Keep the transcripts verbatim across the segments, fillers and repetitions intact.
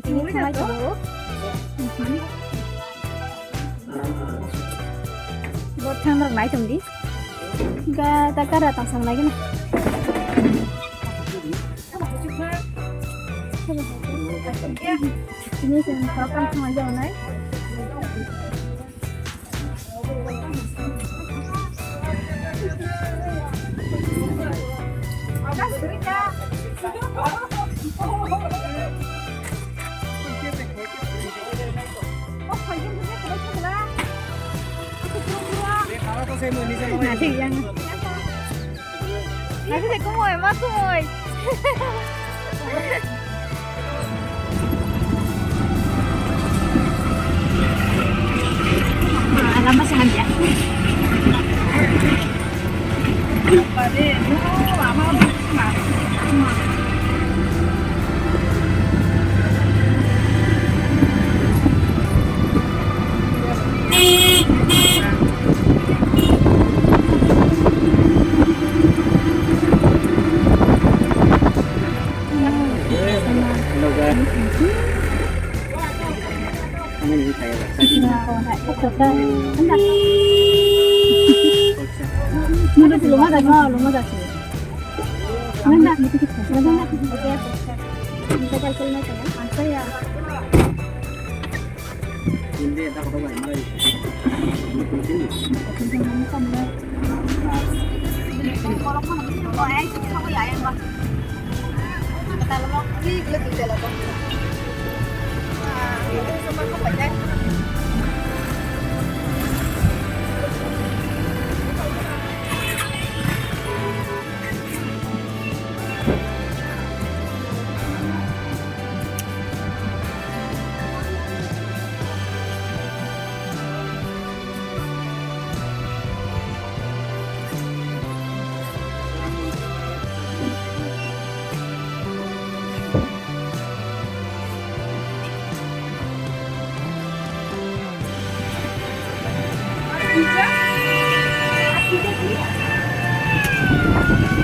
Tini thanglai tongo. Bo thangnok nai tongdi. Ga ta kara tong sang lagi na. Tini sen program thanglai jao nai. Nasi kumoi, ma kumoi. Ah, lama sih nanti ya.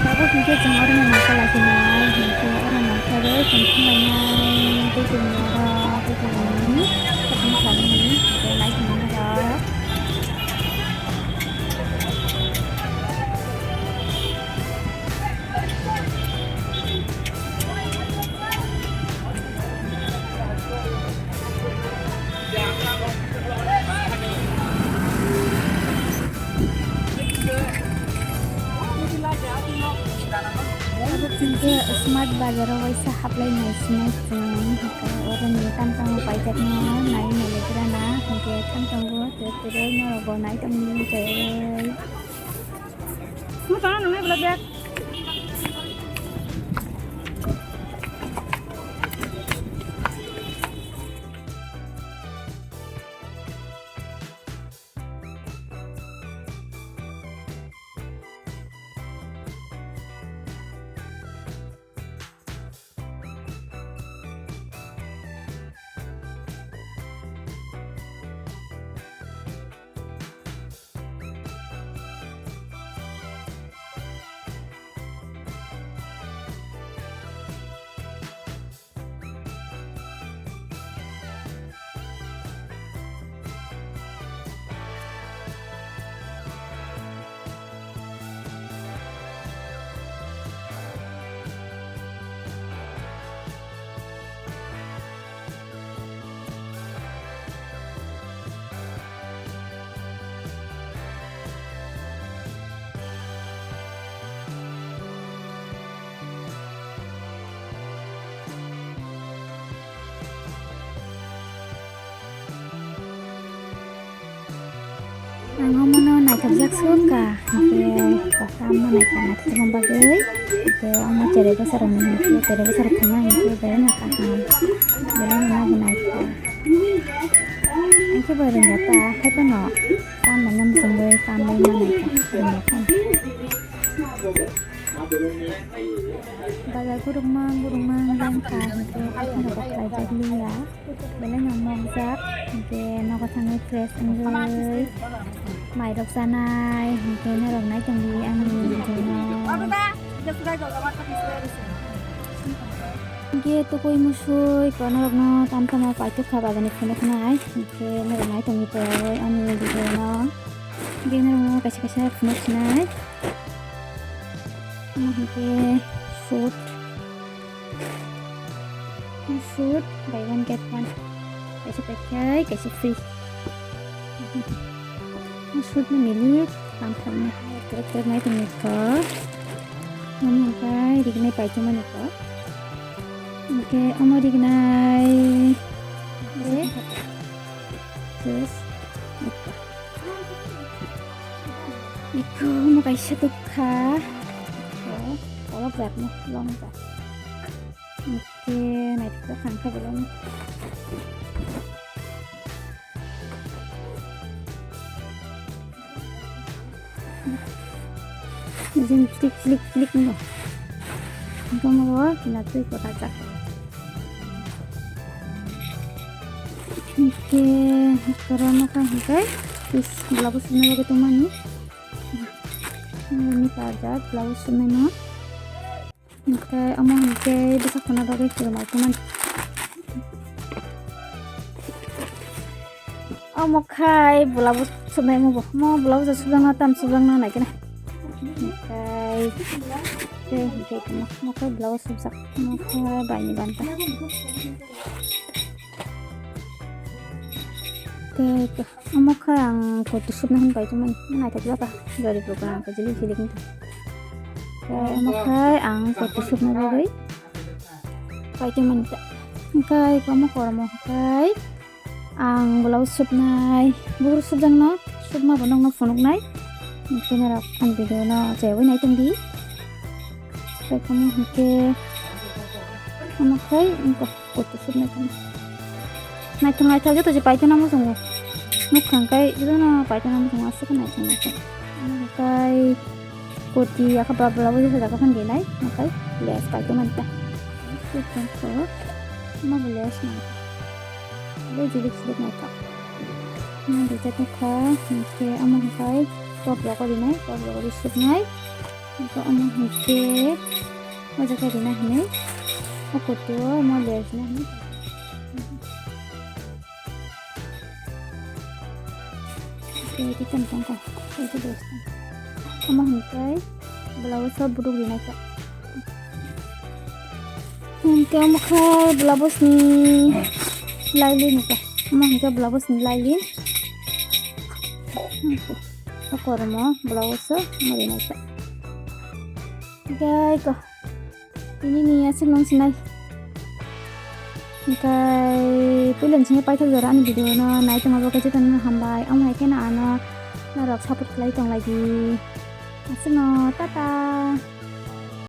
Tabuk hwnkhe chwng oro no naikolai khe nai, hwnkhe oro naikolai chwng thanglainai, tei chwng oro tei chwng ni, tei chwng ni, tei naikolai nai rok. Smart Bazar o waisa haplai nai sinai chwng, oro ni tam tamo paijak no nai nai le gra na, hwnkhe thang tongo, tere tere norok bo nai tongni tei. Mo tana nang nai bla bag. Ang omono naithokjak sukha, hwnkhe kosom naithok naithok bagwi, hwnkhe omo cherai bwsarokni hwnkhe cherai bwsarok thangna hwnkhe belai no kaham, belai no naithok. Ang khe bo rwngya ta, haiphano tamni muchungwi tamwi ma naithok rwngya ta. Bazar gurukma gurukma wngkha, hwnkhe haiphano bo khlaijak liya. Belai no mokjak, hwnkhe nogo thangwi fresh wngwi mairok chanai, hwnkhe norok nai tongdi ani video no. Khe tukui musui ko norokno tam tamo paithak kha bazar ni phunuk nai. Khe norok nai tongwi tongwi ani video no. Khe norokno kaisa kaisa phunuk sinai. Ano hinkhe food. Food buy one get one. Kaisa paikha, kaisa free. Food ni milik, tam tam ni. Trek trek nai tongwi kha. Omo hwnkhe rignai paithakmani kok. Hwnkhe omo rignai. Juice. Ikko omo kaisa tukha. Ikko kolok jatni long jat. Hwnkhe naithok khe thangkha belai no. Jing chlik chlik chlik no. Gomoro kina twi kota jak. Hingke kormo kha hingke pis blouse subna bagwi tongmani. Ni kajak blouse subnaino. Hingke omo hingke bwsa khuna bagwi kwrwng ai tongmani. Omo khai blouse subnai omo bo. Omo blouse subjakna tam subjakna nai khe na. Hingke tei hingke tongma. Omo khai blouse subjak. Omo khai baini banta. Tei Omo khe ang kurti subna hwn pai tongmani, naithok jaka jori program khe jilik jilik wngkha. Tei omo khe ang kurti subna bagwi pai tongmani ta. Hwnkhe omo kormo khe ang blouse subnai, buphuru subjakno subma bo nokno phunuknai. Hwnkhe norok ani video no cheyaui nai tongdi. Tei omo hwnkhe omo khe wngkha. Kurti subnai tongma. Naithok naithok joto je paithakna muchungo. Nukha hwnkhe jotono paithakna muchungo aswk khe naithok naithok. Omo hwnkhe kurti yakha bla bla bo jesa jaga phan rinai hwnkhe lace paithakmani ta. Omo bo lace nai. Bo jilik jilik naithok. Omo rijak nukha hwnkhe omo hwnkhe top rogo rinai, top rogo ri subnai. Hwnkhe omo hwnkhe o jaga rina hinwi o kurti o omo ler rina hinwi. Hwnkhe tei tong tong kha, tei tong tong. Omo hwnkhe blouse o buduk rinai kha. Hwnkhe omo khe blouse ni lailin kha. Omo hwnkhe blouse ni lailin. O kormo blouse o omo rinai kha. Hwnkhe ko tini ni aswk nung sinai. Hwnkhe puila ni simi paithak jora ani video no nai tongma bagwi jotono hambai. Omo hai kheno ano norok support khlai tong lai di. Aswkno tata.